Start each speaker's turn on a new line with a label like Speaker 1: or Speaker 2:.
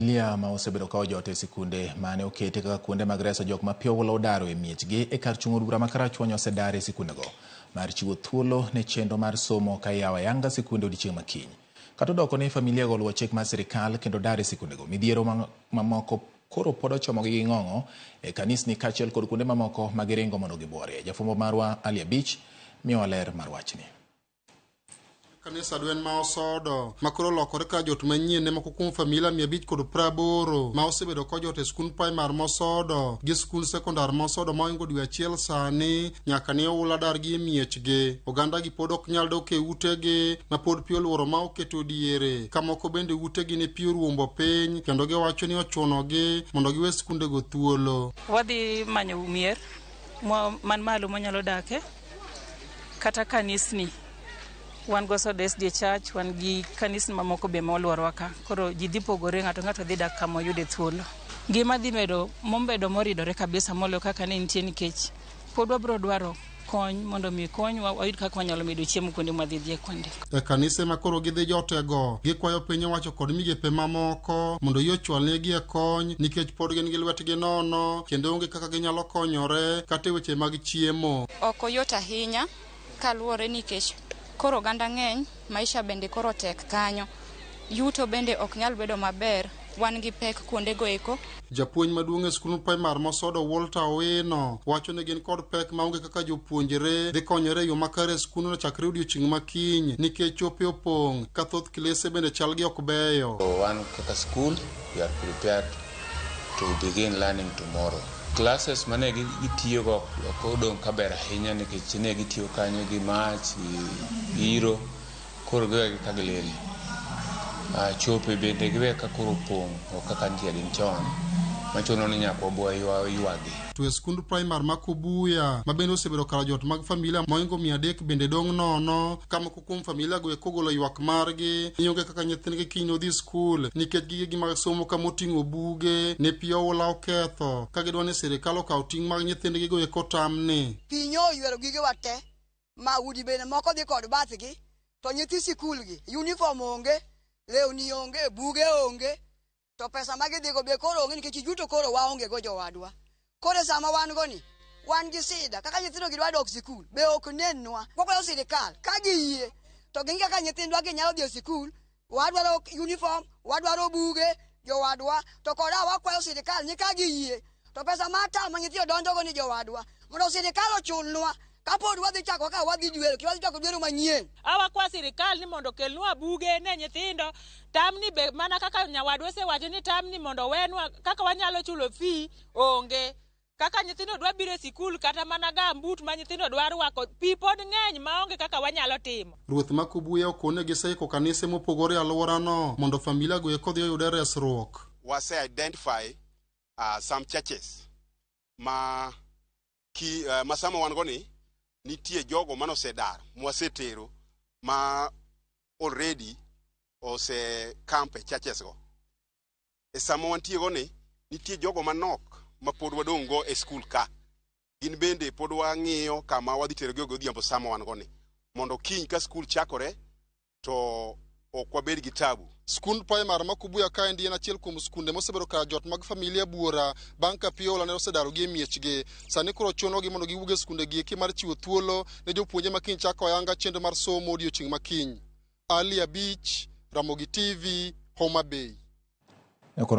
Speaker 1: Familia ma osebedo ka ojot e sikunde mane oketi kaka kuonde mag reso jok ma pi oula odaro e miechgi e kar chung' od bura ma Karachuonyo osedar e sikundego mar chiwo thuolo ne chenro mar somo ka iyawo ayanga sikunde odiechieng' ma kiny. Kata odoko ni familia go oluwo chik mar sirikal kendo dar e sikundego, midhiero mamoko koro pod ochomogi gi ng'ong'o e kanisni kaachiel kod kuonde mamoko ma giringo mondo gibuorie. Jafwambo marwa Ali Abich miyowa ler mar wachni.
Speaker 2: Kanisa dwen ma Osodo ma koro olokore ka jot manyien ne moko kuom familia 580 ma osebedo kojot e skund primar ma Osodo gi skund sekondar ma Osodo ma ohingo dwe achiel sani nyaka ne oula dargi e miechgi. Oganda gi pod ok nyal dok e utegi ma pod pi oluoro ma oketo diere ka moko bende utegi ne pi oruombo piny kendo giwacho ni ochunogi mondo giwe skundego thuolo.
Speaker 3: Wadhi manyo mier man malo mwanyalo dake kata kanisni wan go Sodo SDA Church, wan gi kanisni mamoko be moluorowa ka. Koro ji dhi pogore, ng'ato ng'ato dhi dak kama oyude thuolo. Ngima dhi medo mobedo moridore kabisa moloyo kaka ne nitie nikech pod wabiro dwaro kony mondo mi konywa wayud kaka wanyalo medo chiemo kuonde mwadhi dhiye kuonde.
Speaker 2: E kanise ma koro gidhi jotego, gikwayo piny owacho kod migepe mamoko mondo yie ochwalnegi e kony nikech pod gin gi lwetgi nono kendo onge kaka ginyalo konyore kata e weche mag chiemo.
Speaker 4: Ok oyot ahinya kaluwore nikech koro oganda ng'eny, maisha bende koro tek kanyo. Yuto bende ok nyal bedo maber, wan gi pek kuonde go eko.
Speaker 2: Japuonj maduong' e skund primar Mosodo Walter Owino wacho ni gin kod pek maonge kaka jopuonjre dhi konyore e yo makare e skundno chakre odiochieng' ma kiny nikech chope opong' ka thoth klese bende chalgi ok beyo.
Speaker 5: Wan kaka school, we are prepared to begin learning tomorrow. Classes mane gitiyogo ok odong' kaber ahinya nikech ne gitiyo kanyo gi mach, gi iro, koro giwegi ka gilil. Chope bende giwe ka koro opong' ok kaka nitie gin chon machuno ni nyaka wabwa ywagi.
Speaker 2: To e skund primar ma Kobuya ma bende osebedo kar jot mag familia mohingo 300 bende dong' nono ka moko kuom familia go eko ogolo ywak margi ni onge kaka nyithindgi kiny nodhi skul nikech gigegi mag somo kama oting'o buge ne pi oula oketho ka gidwa ni sirikal okaw ting' mag nyithindgi go eko tamni.
Speaker 6: Pi nyo oywero gigewa te ma udi bende moko dhi kod bathgi to nyithi sikul gi uniform onge, lewni onge, buge onge to pesa ma gidhigo be koro onge nikech yuto koro waonge go jowadwa. Koro e sama wan go ni wan gi sida kaka nyithindo gi dwa dok sikul be ok nennwa. Wakwayo sirikal ka giyie to ging'i kaka nyithindwa gi nyalo dhi e sikul. Wadwaro uniform, wadwaro buge jowadwa to koda wakwayo sirikal ni ka giyie to pesa mar tam ma nyithindo donjogo ni jowadwa mondo sirikal ochulnwa kapod wadhi chako kaka wadhi dwero kendo wadhi chako dwero manyien.
Speaker 7: Awakwa sirikal ni mondo okelnwa buge ne nyithindo tamni be mana kaka nyawadwa osewacho ni tamni mondo owenwa kaka wanyalo chulo fee onge. Kaka nyithindo dwa biro e sikul kata mana gambut ma nyithindo dwa rwako pi pod ng'eny maonge kaka wanyalo timo.
Speaker 2: Ruoth ma Kobuya okone giseiko kanise mopogore e alworano mondo familia go eko odhi oyude resruok.
Speaker 8: Wase identify some churches ma ki, ma sama wan go ni nitie jogo mane osedar mwasetero ma already ose camp e churches go. E sama wantie go ni nitie jogo manok ma pod wadong' go e skul ka. Gin bende pod wang'iyo kama wadhi terogi godhiambo sama wan go ni mondo kiny ka skul chakore to ok wabed gi tabu.
Speaker 2: Skund primar ma Kobuya kaendi en achiel kuom skunde mosebedo kar jot mag familia buora bang' ka pi oula ne osedarogi e miechgi. Sani koro chunogi mondo giwuog e skunde gi eki mar chiwo thuolo ne jopuonje ma kiny chako ayanga chenro mar somo odiochieng' ma kiny. Ali Abich, Ramogi TV, Homa Bay.